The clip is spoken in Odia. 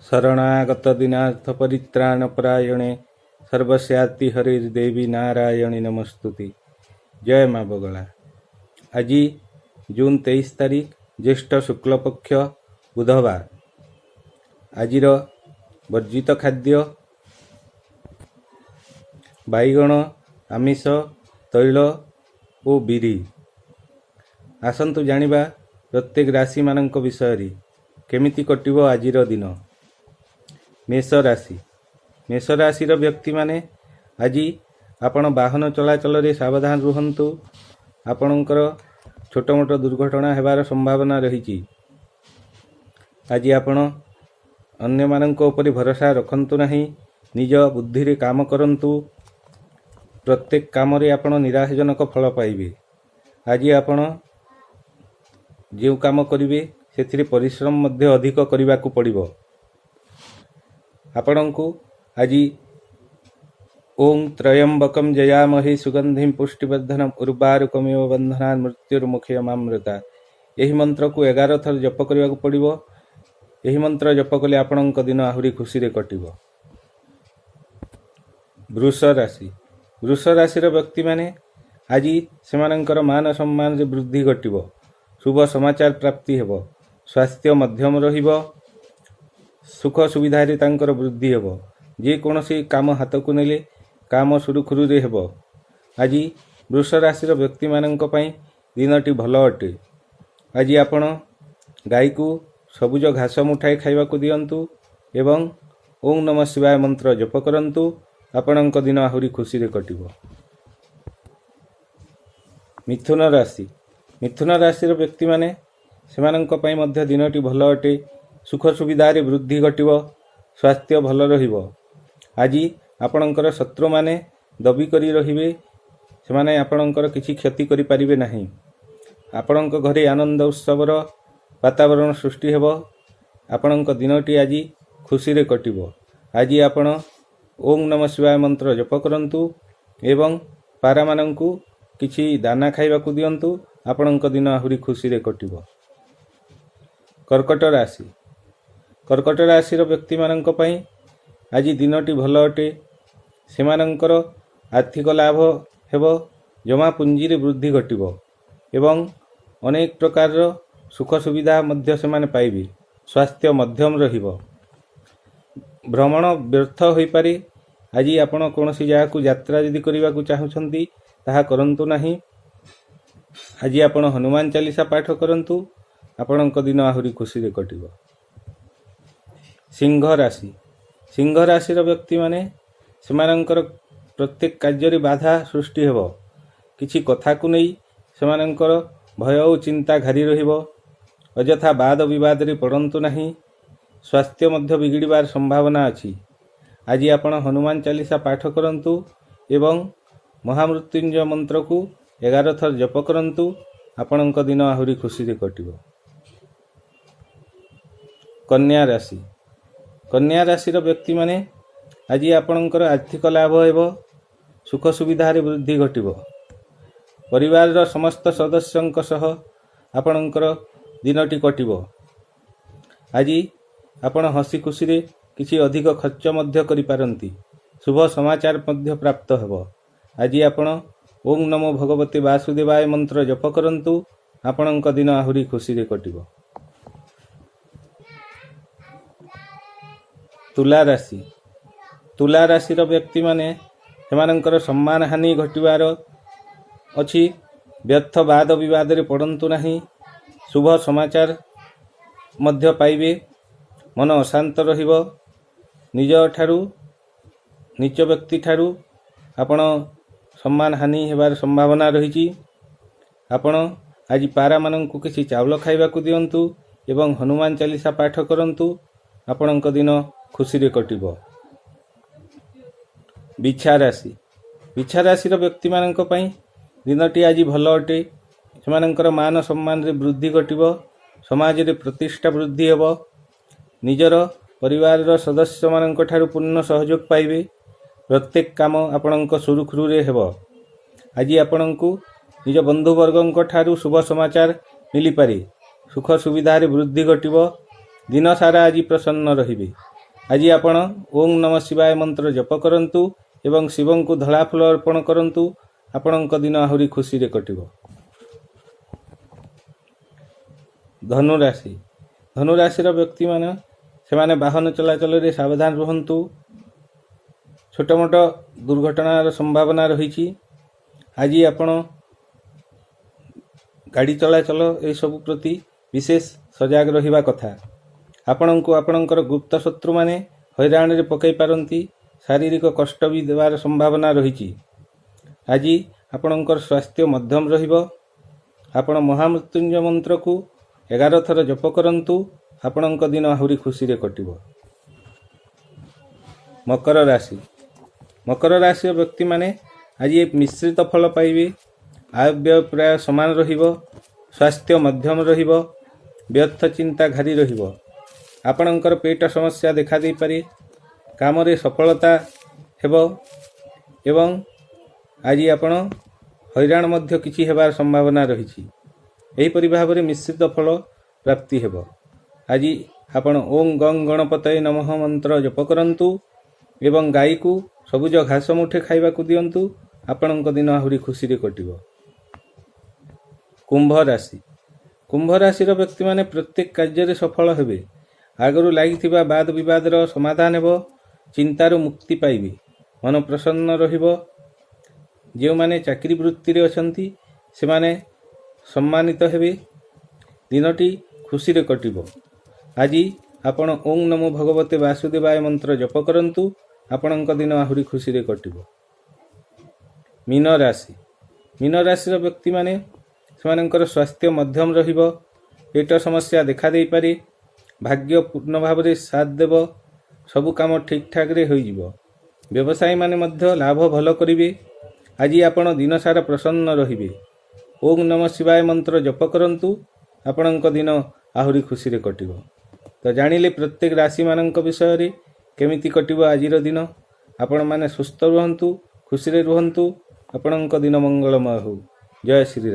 ଶରଣାଗତ ଦୀନାର୍ଥ ପରିତ୍ରାଣ ପରାୟଣେ ସର୍ବସ୍ୟାର୍ତି ହରିର୍ଦେବୀ ନାରାୟଣୀ ନମସ୍ତୁତେ। ଜୟ ମା ବଗଳା। ଆଜି ଜୁନ୍ 23 ତାରିଖ, ଜ୍ୟେଷ୍ଠ ଶୁକ୍ଳପକ୍ଷ, ବୁଧବାର। ଆଜିର ବର୍ଜିତ ଖାଦ୍ୟ ବାଇଗଣ, ଆମିଷ, ତୈଳ ଓ ବିରି। ଆସନ୍ତୁ ଜାଣିବା ପ୍ରତ୍ୟେକ ରାଶିମାନଙ୍କ ବିଷୟରେ, କେମିତି କଟିବ ଆଜିର ଦିନ। ମେଷ ରାଶି। ମେଷ ରାଶିର ବ୍ୟକ୍ତିମାନେ, ଆଜି ଆପଣ ବାହନ ଚଳାଚଳରେ ସାବଧାନ ରୁହନ୍ତୁ। ଆପଣଙ୍କର ଛୋଟ ମୋଟ ଦୁର୍ଘଟଣା ହେବାର ସମ୍ଭାବନା ରହିଛି। ଆଜି ଆପଣ ଅନ୍ୟମାନଙ୍କ ଉପରେ ଭରସା ରଖନ୍ତୁ ନାହିଁ, ନିଜ ବୁଦ୍ଧିରେ କାମ କରନ୍ତୁ। ପ୍ରତ୍ୟେକ କାମରେ ଆପଣ ନିରାଶଜନକ ଫଳ ପାଇବେ। ଆଜି ଆପଣ ଯେଉଁ କାମ କରିବେ, ସେଥିରେ ପରିଶ୍ରମ ମଧ୍ୟ ଅଧିକ କରିବାକୁ ପଡ଼ିବ। ଆପଣଙ୍କୁ ଆଜି ଓଁ ତ୍ରୟମ୍ବକಂ ଯଜାମହେ ସୁଗନ୍ଧିಂ ପୁଷ୍ଟିବର୍ଦ୍ଧନମ୍ ଉର୍ବାରୁକମିବ ବନ୍ଧନାନ୍ ମୃତ୍ୟୁର୍ମୁକ୍ଷୀୟମାମୃତାତ୍, ଏହି ମନ୍ତ୍ରକୁ 11 ଥର ଜପ କରିବାକୁ ପଡ଼ିବ। ଏହି ମନ୍ତ୍ର ଜପ କଲେ ଆପଣଙ୍କ ଦିନ ଆହୁରି ଖୁସିରେ କଟିବ। ବୃଷ ରାଶି। ବୃଷ ରାଶିର ବ୍ୟକ୍ତିମାନେ, ଆଜି ସେମାନଙ୍କର ମାନ ସମ୍ମାନରେ ବୃଦ୍ଧି ଘଟିବ। ଶୁଭ ସମାଚାର ପ୍ରାପ୍ତି ହେବ। ସ୍ୱାସ୍ଥ୍ୟ ମଧ୍ୟମ ରହିବ। ସୁଖ ସୁବିଧାରେ ତାଙ୍କର ବୃଦ୍ଧି ହେବ। ଯେକୌଣସି କାମ ହାତକୁ ନେଲେ କାମ ସୁରୁଖୁରୁରେ ହେବ। ଆଜି ବୃଷ ରାଶିର ବ୍ୟକ୍ତିମାନଙ୍କ ପାଇଁ ଦିନଟି ଭଲ ଅଟେ। ଆଜି ଆପଣ ଗାଈକୁ ସବୁଜ ଘାସ ମୁଠାଏ ଖାଇବାକୁ ଦିଅନ୍ତୁ ଏବଂ ଓଁ ନମ ଶିବାୟ ମନ୍ତ୍ର ଜପ କରନ୍ତୁ। ଆପଣଙ୍କ ଦିନ ଆହୁରି ଖୁସିରେ କଟିବ। ମିଥୁନ ରାଶି। ମିଥୁନ ରାଶିର ବ୍ୟକ୍ତିମାନେ, ସେମାନଙ୍କ ପାଇଁ ମଧ୍ୟ ଦିନଟି ଭଲ ଅଟେ। ସୁଖ ସୁବିଧାରେ ବୃଦ୍ଧି ଘଟିବ। ସ୍ୱାସ୍ଥ୍ୟ ଭଲ ରହିବ। ଆଜି ଆପଣଙ୍କର ଶତ୍ରୁମାନେ ଦବି କରି ରହିବେ। ସେମାନେ ଆପଣଙ୍କର କିଛି କ୍ଷତି କରିପାରିବେ ନାହିଁ। ଆପଣଙ୍କ ଘରେ ଆନନ୍ଦ ଉତ୍ସବର ବାତାବରଣ ସୃଷ୍ଟି ହେବ। ଆପଣଙ୍କ ଦିନଟି ଆଜି ଖୁସିରେ କଟିବ। ଆଜି ଆପଣ ଓଁ ନମ ଶିବାୟ ମନ୍ତ୍ର ଜପ କରନ୍ତୁ ଏବଂ ପାରାମାନଙ୍କୁ କିଛି ଦାନା ଖାଇବାକୁ ଦିଅନ୍ତୁ। ଆପଣଙ୍କ ଦିନ ଆହୁରି ଖୁସିରେ କଟିବ। କର୍କଟ ରାଶି। କର୍କଟ ରାଶିର ବ୍ୟକ୍ତିମାନଙ୍କ ପାଇଁ ଆଜି ଦିନଟି ଭଲ ଅଟେ। ସେମାନଙ୍କର ଆର୍ଥିକ ଲାଭ ହେବ, ଜମା ପୁଞ୍ଜିରେ ବୃଦ୍ଧି ଘଟିବ ଏବଂ ଅନେକ ପ୍ରକାରର ସୁଖ ସୁବିଧା ମଧ୍ୟ ସେମାନେ ପାଇବେ। ସ୍ୱାସ୍ଥ୍ୟ ମଧ୍ୟମ ରହିବ। ଭ୍ରମଣ ବ୍ୟର୍ଥ ହୋଇପାରେ। ଆଜି ଆପଣ କୌଣସି ଜାଗାକୁ ଯାତ୍ରା ଯଦି କରିବାକୁ ଚାହୁଁଛନ୍ତି, ତାହା କରନ୍ତୁ ନାହିଁ। ଆଜି ଆପଣ ହନୁମାନ ଚାଳିଶା ପାଠ କରନ୍ତୁ। ଆପଣଙ୍କ ଦିନ ଆହୁରି ଖୁସିରେ କଟିବ। ସିଂହ ରାଶି। ସିଂହ ରାଶିର ବ୍ୟକ୍ତିମାନେ, ସେମାନଙ୍କର ପ୍ରତ୍ୟେକ କାର୍ଯ୍ୟରେ ବାଧା ସୃଷ୍ଟି ହେବ। କିଛି କଥାକୁ ନେଇ ସେମାନଙ୍କର ଭୟ ଓ ଚିନ୍ତା ଘାରି ରହିବ। ଅଯଥା ବାଦ ବିବାଦରେ ପଡ଼ନ୍ତୁ ନାହିଁ। ସ୍ୱାସ୍ଥ୍ୟ ମଧ୍ୟ ବିଗିଡ଼ିବାର ସମ୍ଭାବନା ଅଛି। ଆଜି ଆପଣ ହନୁମାନ ଚାଳିଶା ପାଠ କରନ୍ତୁ ଏବଂ ମହାମୃତ୍ୟୁଞ୍ଜୟ ମନ୍ତ୍ରକୁ 11 ଥର ଜପ କରନ୍ତୁ। ଆପଣଙ୍କ ଦିନ ଆହୁରି ଖୁସିରେ କଟିବ। କନ୍ୟା ରାଶି। କନ୍ୟା ରାଶିର ବ୍ୟକ୍ତିମାନେ, ଆଜି ଆପଣଙ୍କର ଆର୍ଥିକ ଲାଭ ହେବ। ସୁଖ ସୁବିଧାରେ ବୃଦ୍ଧି ଘଟିବ। ପରିବାରର ସମସ୍ତ ସଦସ୍ୟଙ୍କ ସହ ଆପଣଙ୍କର ଦିନଟି କଟିବ। ଆଜି ଆପଣ ହସି ଖୁସିରେ କିଛି ଅଧିକ ଖର୍ଚ୍ଚ ମଧ୍ୟ କରିପାରନ୍ତି। ଶୁଭ ସମାଚାର ମଧ୍ୟ ପ୍ରାପ୍ତ ହେବ। ଆଜି ଆପଣ ଓଁ ନମୋ ଭଗବତେ ବାସୁଦେବାୟ ମନ୍ତ୍ର ଜପ କରନ୍ତୁ। ଆପଣଙ୍କ ଦିନ ଆହୁରି ଖୁସିରେ କଟିବ। ତୁଲା ରାଶି। ତୁଲା ରାଶିର ବ୍ୟକ୍ତିମାନେ, ସେମାନଙ୍କର ସମ୍ମାନ ହାନି ଘଟିବାର ଅଛି। ବ୍ୟର୍ଥ ବାଦ ବିବାଦରେ ପଡ଼ନ୍ତୁ ନାହିଁ। ଶୁଭ ସମାଚାର ମଧ୍ୟ ପାଇବେ। ମନ ଅଶାନ୍ତ ରହିବ। ନିଜଠାରୁ ନୀଚ ବ୍ୟକ୍ତିଠାରୁ ଆପଣ ସମ୍ମାନ ହାନି ହେବାର ସମ୍ଭାବନା ରହିଛି। ଆପଣ ଆଜି ପାରାମାନଙ୍କୁ କିଛି ଚାଉଳ ଖାଇବାକୁ ଦିଅନ୍ତୁ ଏବଂ ହନୁମାନ ଚାଳିଶା ପାଠ କରନ୍ତୁ। ଆପଣଙ୍କ ଦିନ ଖୁସିରେ କଟିବ। ବିଛା ରାଶି। ବିଛା ରାଶିର ବ୍ୟକ୍ତିମାନଙ୍କ ପାଇଁ ଦିନଟି ଆଜି ଭଲ ଅଟେ। ସେମାନଙ୍କର ମାନ ସମ୍ମାନରେ ବୃଦ୍ଧି ଘଟିବ। ସମାଜରେ ପ୍ରତିଷ୍ଠା ବୃଦ୍ଧି ହେବ। ନିଜର ପରିବାରର ସଦସ୍ୟମାନଙ୍କ ଠାରୁ ପୂର୍ଣ୍ଣ ସହଯୋଗ ପାଇବେ। ପ୍ରତ୍ୟେକ କାମ ଆପଣଙ୍କ ସୁରୁଖୁରୁରେ ହେବ। ଆଜି ଆପଣଙ୍କୁ ନିଜ ବନ୍ଧୁବର୍ଗଙ୍କ ଠାରୁ ଶୁଭ ସମାଚାର ମିଳିପାରେ। ସୁଖ ସୁବିଧାରେ ବୃଦ୍ଧି ଘଟିବ। ଦିନ ସାରା ଆଜି ପ୍ରସନ୍ନ ରହିବେ। ଆଜି ଆପଣ ଓଂ ନମ ଶିବାୟ ମନ୍ତ୍ର ଜପ କରନ୍ତୁ ଏବଂ ଶିବଙ୍କୁ ଧଳା ଫୁଲ ଅର୍ପଣ କରନ୍ତୁ। ଆପଣଙ୍କ ଦିନ ଆହୁରି ଖୁସିରେ କଟିବ। ଧନୁରାଶି। ଧନୁରାଶିର ବ୍ୟକ୍ତିମାନେ ସେମାନେ ବାହନ ଚଳାଚଳରେ ସାବଧାନ ରୁହନ୍ତୁ। ଛୋଟ ମୋଟ ଦୁର୍ଘଟଣାର ସମ୍ଭାବନା ରହିଛି। ଆଜି ଆପଣ ଗାଡ଼ି ଚଳାଚଳ ଏସବୁ ପ୍ରତି ବିଶେଷ ସଜାଗ ରହିବା କଥା। ଆପଣଙ୍କୁ ଆପଣଙ୍କର ଗୁପ୍ତ ଶତ୍ରୁମାନେ ହଇରାଣରେ ପକାଇ ପାରନ୍ତି। ଶାରୀରିକ କଷ୍ଟ ବି ଦେବାର ସମ୍ଭାବନା ରହିଛି। ଆଜି ଆପଣଙ୍କର ସ୍ୱାସ୍ଥ୍ୟ ମଧ୍ୟମ ରହିବ। ଆପଣ ମହାମୃତ୍ୟୁଞ୍ଜୟ ମନ୍ତ୍ରକୁ 11 ଥର ଜପ କରନ୍ତୁ। ଆପଣଙ୍କ ଦିନ ଆହୁରି ଖୁସିରେ କଟିବ। ମକର ରାଶି। ମକର ରାଶିର ବ୍ୟକ୍ତିମାନେ ଆଜି ମିଶ୍ରିତ ଫଳ ପାଇବେ। ଆୟ ବ୍ୟୟ ପ୍ରାୟ ସମାନ ରହିବ। ସ୍ୱାସ୍ଥ୍ୟ ମଧ୍ୟମ ରହିବ। ବ୍ୟର୍ଥ ଚିନ୍ତା ଘାରି ରହିବ। ଆପଣଙ୍କର ପେଟ ସମସ୍ୟା ଦେଖା ଦେଇପାରେ। କାମରେ ସଫଳତା ହେବ ଏବଂ ଆଜି ଆପଣ ହଇରାଣ ମଧ୍ୟ କିଛି ହେବାର ସମ୍ଭାବନା ରହିଛି। ଏହିପରି ଭାବରେ ମିଶ୍ରିତ ଫଳ ପ୍ରାପ୍ତି ହେବ। ଆଜି ଆପଣ ଓଂ ଗଂ ଗଣପତୟେ ନମଃ ମନ୍ତ୍ର ଜପ କରନ୍ତୁ ଏବଂ ଗାଈକୁ ସବୁଜ ଘାସ ମୁଠେ ଖାଇବାକୁ ଦିଅନ୍ତୁ। ଆପଣଙ୍କ ଦିନ ଆହୁରି ଖୁସିରେ କଟିବ। କୁମ୍ଭ ରାଶି। କୁମ୍ଭ ରାଶିର ବ୍ୟକ୍ତିମାନେ ପ୍ରତ୍ୟେକ କାର୍ଯ୍ୟରେ ସଫଳ ହେବେ। ଆଗରୁ ଲାଗିଥିବା ବାଦ ବିବାଦର ସମାଧାନ ହେବ। ଚିନ୍ତାରୁ ମୁକ୍ତି ପାଇବେ। ମନ ପ୍ରସନ୍ନ ରହିବ। ଯେଉଁମାନେ ଚାକିରି ବୃତ୍ତିରେ ଅଛନ୍ତି, ସେମାନେ ସମ୍ମାନିତ ହେବେ। ଦିନଟି ଖୁସିରେ କଟିବ। ଆଜି ଆପଣ ଓଂ ନମୋ ଭଗବତେ ବାସୁଦେବାୟ ମନ୍ତ୍ର ଜପ କରନ୍ତୁ। ଆପଣଙ୍କ ଦିନ ଆହୁରି ଖୁସିରେ କଟିବ। ମୀନ ରାଶି। ମୀନ ରାଶିର ବ୍ୟକ୍ତିମାନେ ସେମାନଙ୍କର ସ୍ୱାସ୍ଥ୍ୟ ମଧ୍ୟମ ରହିବ। ପେଟ ସମସ୍ୟା ଦେଖା ଦେଇପାରେ। ଭାଗ୍ୟ ପୂର୍ଣ୍ଣ ଭାବରେ ସାଥ ଦେବ। ସବୁ କାମ ଠିକ୍ ଠାକ୍ରେ ହୋଇଯିବ। ବ୍ୟବସାୟୀମାନେ ମଧ୍ୟ ଲାଭ ଭଲ କରିବେ। ଆଜି ଆପଣ ଦିନସାରା ପ୍ରସନ୍ନ ରହିବେ। ଓଂ ନମ ଶିବାୟ ମନ୍ତ୍ର ଜପ କରନ୍ତୁ। ଆପଣଙ୍କ ଦିନ ଆହୁରି ଖୁସିରେ କଟିବ। ତ ଜାଣିଲେ ପ୍ରତ୍ୟେକ ରାଶିମାନଙ୍କ ବିଷୟରେ କେମିତି କଟିବ ଆଜିର ଦିନ। ଆପଣମାନେ ସୁସ୍ଥ ରୁହନ୍ତୁ, ଖୁସିରେ ରୁହନ୍ତୁ। ଆପଣଙ୍କ ଦିନ ମଙ୍ଗଳମୟ ହେଉ। ଜୟ ଶ୍ରୀରାମ।